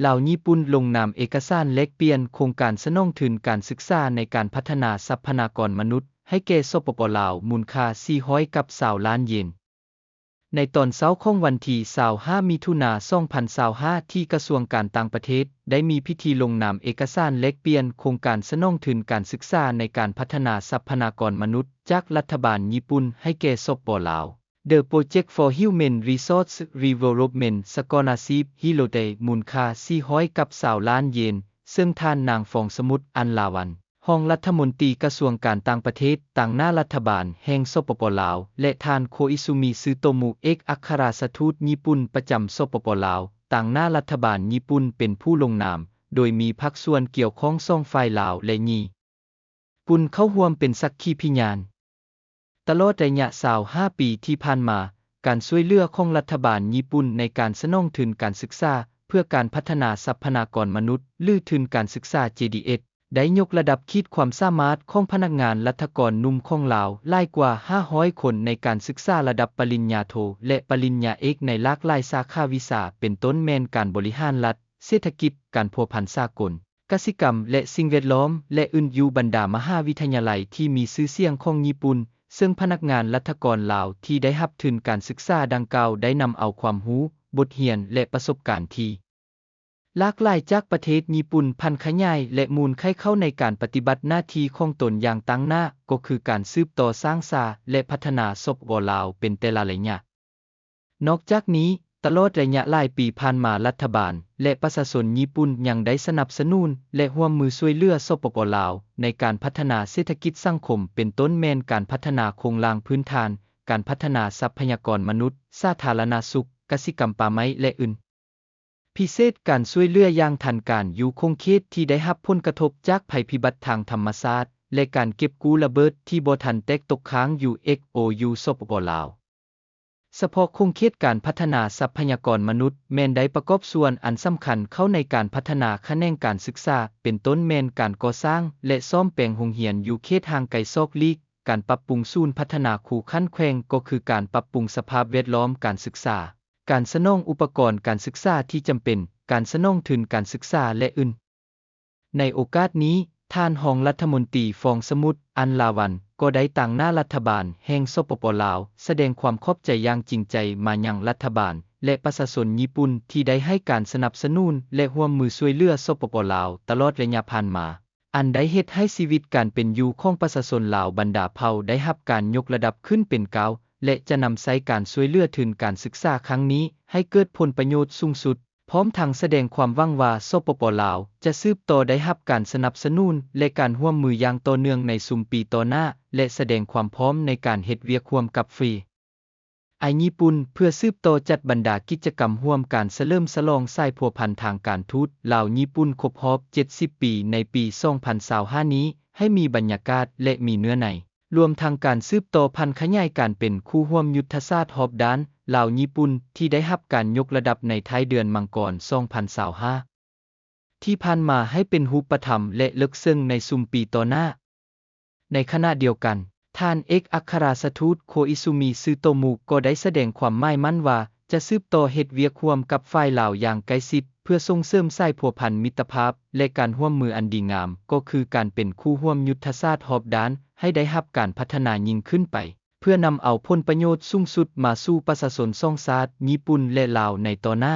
ລາວ-ຍີ່ປຸ່ນ ລົງນາມເອກະສານແລກປ່ຽນໂຄງການສະໜອງທຶນການສຶກສາໃນການພັດທະນາຊັບພະນາກອນມະນຸດໃຫ້ແກ່ ສປປ ລາວ ມູນຄ່າສີ່ຮ້ອຍກັບຊາວລ້ານເຢນ. ໃນຕອນເຊົ້າຂອງວັນທີຊາວຫ້າ ມິຖຸນາ ສອງພັນຊາວຫ້າ ທີ່ກະຊວງການຕ່າງປະເທດ ໄດ້ມີພິທີລົງນາມເອກະສານແລກປ່ຽນໂຄງການສະໜອງທຶນການສຶກສາໃນການພັດທະນາຊັບພະນາກອນມະນຸດ ຈາກລັດຖະບານຍີ່ປຸ່ນໃຫ້ແກ່ ສປປ ລາວ. The Project for Human Resource Development Scholarship Hirote ມູນຄ່າສີ່ຮ້ອຍກັບຊາວລ້ານເຢນ, ເຊິ່ງທ່ານນາງ ຟອງສະໝຸດ ອັນລາວັນ ຮອງລັດຖະມົນຕີກະຊວງການຕ່າງປະເທດ ຕາງໜ້າລັດຖະບານແຫ່ງ ສປປ ລາວ ແລະ ທ່ານ ໂຄອິຊູມິ ຊືໂຕມຸ ເອກອັກຄະລັດຖະທູດຍີ່ປຸ່ນປະຈຳ ສປປ ລາວ ຕາງໜ້າລັດຖະບານຍີ່ປຸ່ນ ເປັນຜູ້ລົງນາມ, ໂດຍມີພາກສ່ວນກ່ຽວຂ້ອງສອງຝ່າຍ ລາວ ແລະ ຍີ່ ປຸ່ນເຂົ້າຮ່ວມເປັນສັກຂີພິຍານ. ຕະຫຼອດໄລຍະຊາວຫ້າປີທີ່ຜ່ານມາ, ການຊ່ວຍເຫຼືອຂອງລັດຖະບານຍີ່ປຸ່ນໃນການສະໜອງທຶນການສຶກສາເພື່ອການພັດທະນາຊັບພະນາກອນມະນຸດ ຫຼື ທຶນການສຶກສາ ເຈດີເອັດ ໄດ້ຍົກລະດັບຂີດຄວາມສາມາດຂອງພະນັກງານລັດຖະກອນໜຸ່ມຂອງລາວຫຼາຍກວ່າຫ້າຮ້ອຍຄົນໃນການສຶກສາລະດັບປະລິນຍາໂທ ແລະ ປະລິນຍາເອກໃນຫຼາກຫຼາຍສາຂາວິຊາ ເປັນຕົ້ນແມ່ນການບໍລິຫານລັດ, ເສດຖະກິດ, ການພົວພັນສາກົນ, ກະສິກຳ ແລະ ສິ່ງແວດລ້ອມ ແລະ ອື່ນໆ ຢູ່ບັນດາມະຫາວິທະຍາໄລທີ່ມີຊື່ສຽງຂອງຍີ່ປຸ່ນ, ເຊິ່ງພະນັກງານລັດຖະກອນລາວທີ່ໄດ້ຮັບທຶນການສຶກສາດັ່ງກ່າວໄດ້ນຳເອົາຄວາມຮູ້, ບົດຮຽນ ແລະ ປະສົບການທີ່ຫຼາກຫຼາຍຈາກປະເທດຍີ່ປຸ່ນຜັນຂະຫຍາຍ ແລະ ມູນໄຂເຂົ້າໃນການປະຕິບັດໜ້າທີ່ຂອງຕົນຢ່າງຕັ້ງໜ້າ, ກໍຄືການສືບຕໍ່ສ້າງສາ ແລະ ພັດທະນາ ສປປ ລາວ ເປັນແຕ່ລະໄລຍະ. ນອກຈາກນີ້, ຕະຫຼອດໄລຍະຫຼາຍປີຜ່ານມາ ລັດຖະບານ ແລະ ປະຊາຊົນຍີ່ປຸ່ນຍັງໄດ້ສະໜັບສະໜູນ ແລະ ຮ່ວມມືຊ່ວຍເຫຼືອ ສປປ ລາວ ໃນການພັດທະນາເສດຖະກິດສັງຄົມ ເປັນຕົ້ນແມ່ນການພັດທະນາໂຄງລ່າງພື້ນຖານ, ການພັດທະນາຊັບພະຍາກອນມະນຸດ, ສາທາລະນະສຸກ, ກະສິກຳ, ປ່າໄມ້ ແລະ ອື່ນ. ພິເສດ, ການຊ່ວຍເຫຼືອຢ່າງທັນການຢູ່ຂົງເຂດທີ່ໄດ້ຮັບຜົນກະທົບຈາກໄພພິບັດທາງທຳມະຊາດ ແລະ ການເກັບກູ້ລະເບີດທີ່ບໍ່ທັນແຕກຕົກຄ້າງຢູ່ ເອັກໂອຢູ ສປປ ລາວ. ສະເພາະຂົງເຂດການພັດທະນາຊັບພະຍາກອນມະນຸດ ແມ່ນໄດ້ປະກອບສ່ວນອັນສຳຄັນເຂົ້າໃນການພັດທະນາຂະແໜງການສຶກສາ, ເປັນຕົ້ນແມ່ນການກໍ່ສ້າງ ແລະ ສ້ອມແປງໂຮງຮຽນຢູ່ເຂດຫ່າງໄກສອກຫຼີກ, ການປັບປຸງສູນພັດທະນາຄູຂັ້ນແຂວງ ກໍຄືການປັບປຸງສະພາບແວດລ້ອມການສຶກສາ, ການສະໜອງອຸປະກອນການສຶກສາທີ່ຈຳເປັນ, ການສະໜອງທຶນການສຶກສາ ແລະ ອື່ນ. ໃນໂອກາດນີ້, ທ່ານຮອງລັດຖະມົນຕີ ຟອງສະໝຸດ ອັນລາວັນ ກໍໄດ້ຕາງໜ້າລັດຖະບານແຫ່ງ ສປປ ລາວ ສະແດງຄວາມຂອບໃຈຢ່າງຈິງໃຈມາຍັງລັດຖະບານ ແລະ ປະຊາຊົນຍີ່ປຸ່ນທີ່ໄດ້ໃຫ້ການສະໜັບສະໜູນ ແລະ ຮ່ວມມືຊ່ວຍເຫຼືອ ສປປ ລາວ ຕະຫຼອດໄລຍະຜ່ານມາ, ອັນໄດ້ເຮັດໃຫ້ຊີວິດການເປັນຢູ່ຂອງປະຊາຊົນລາວບັນດາເຜົ່າໄດ້ຮັບການຍົກລະດັບຂຶ້ນເປັນກ້າວ ແລະ ຈະນຳໃຊ້ການຊ່ວຍເຫຼືອທຶນການສຶກສາຄັ້ງນີ້ໃຫ້ເກີດຜົນປະໂຫຍດສູງສຸດ. ພ້ອມທັງສະແດງຄວາມຫວັງວ່າ ສປປ ລາວ ຈະສືບຕໍ່ໄດ້ຮັບການສະໜັບສະໜູນ ແລະ ການຮ່ວມມືຢ່າງຕໍ່ເນື່ອງໃນຊຸມປີຕໍ່ໜ້າ ແລະ ສະແດງຄວາມພ້ອມໃນການເຮັດວຽກຮ່ວມກັບ Free Eye ຍີ່ປຸ່ນ ເພື່ອສືບຕໍ່ຈັດບັນດາກິດຈະກຳຮ່ວມການສະເຫຼີມສະຫຼອງສາຍພົວພັນທາງການທູດລາວຍີ່ປຸ່ນຄົບຮອບເຈັດສິບປີໃນປີສອງພັນຊາວຫ້ານີ້ ໃຫ້ມີບັນຍາກາດ ແລະ ມີເນື້ອໃນ. ລວມທັງການສືບຕໍ່ຜັນຂະຫຍາຍການເປັນຄູ່ຮ່ວມຍຸດທະສາດຮອບດ້ານລາວຍີ່ປຸ່ນ ທີ່ໄດ້ຮັບການຍົກລະດັບໃນທ້າຍເດືອນມັງກອນ ສອງພັນຊາວຫ້າ ທີ່ຜ່ານມາໃຫ້ເປັນຮູບປະທຳ ແລະ ເລິກເຊິ່ງໃນຊຸມປີຕໍ່ໜ້າ. ໃນຂະນະດຽວກັນ, ທ່ານເອກອັກຄະລັດຖະທູດ ໂຄອິຊູມິ ຊືໂຕມຸ ກໍໄດ້ສະແດງຄວາມໝາຍໝັ້ນວ່າ ຈະສືບຕໍ່ເຮັດວຽກຮ່ວມກັບຝ່າຍລາວຢ່າງໃກ້ຊິດ ເພື່ອສົ່ງເສີມສາຍພົວພັນມິດຕະພາບ ແລະ ການຮ່ວມມືອັນດີງາມ, ກໍຄືການເປັນຄູ່ຮ່ວມຍຸດທະສາດຮອບດ້ານ ໃຫ້ໄດ້ຮັບການພັດທະນາຍິ່ງຂຶ້ນໄປ, ເພື່ອນຳເອົາຜົນປະໂຫຍດສູງສຸດມາສູ່ປະຊາຊົນສອງຊາດ ຍີ່ປຸ່ນ ແລະ ລາວ ໃນຕໍ່ໜ້າ.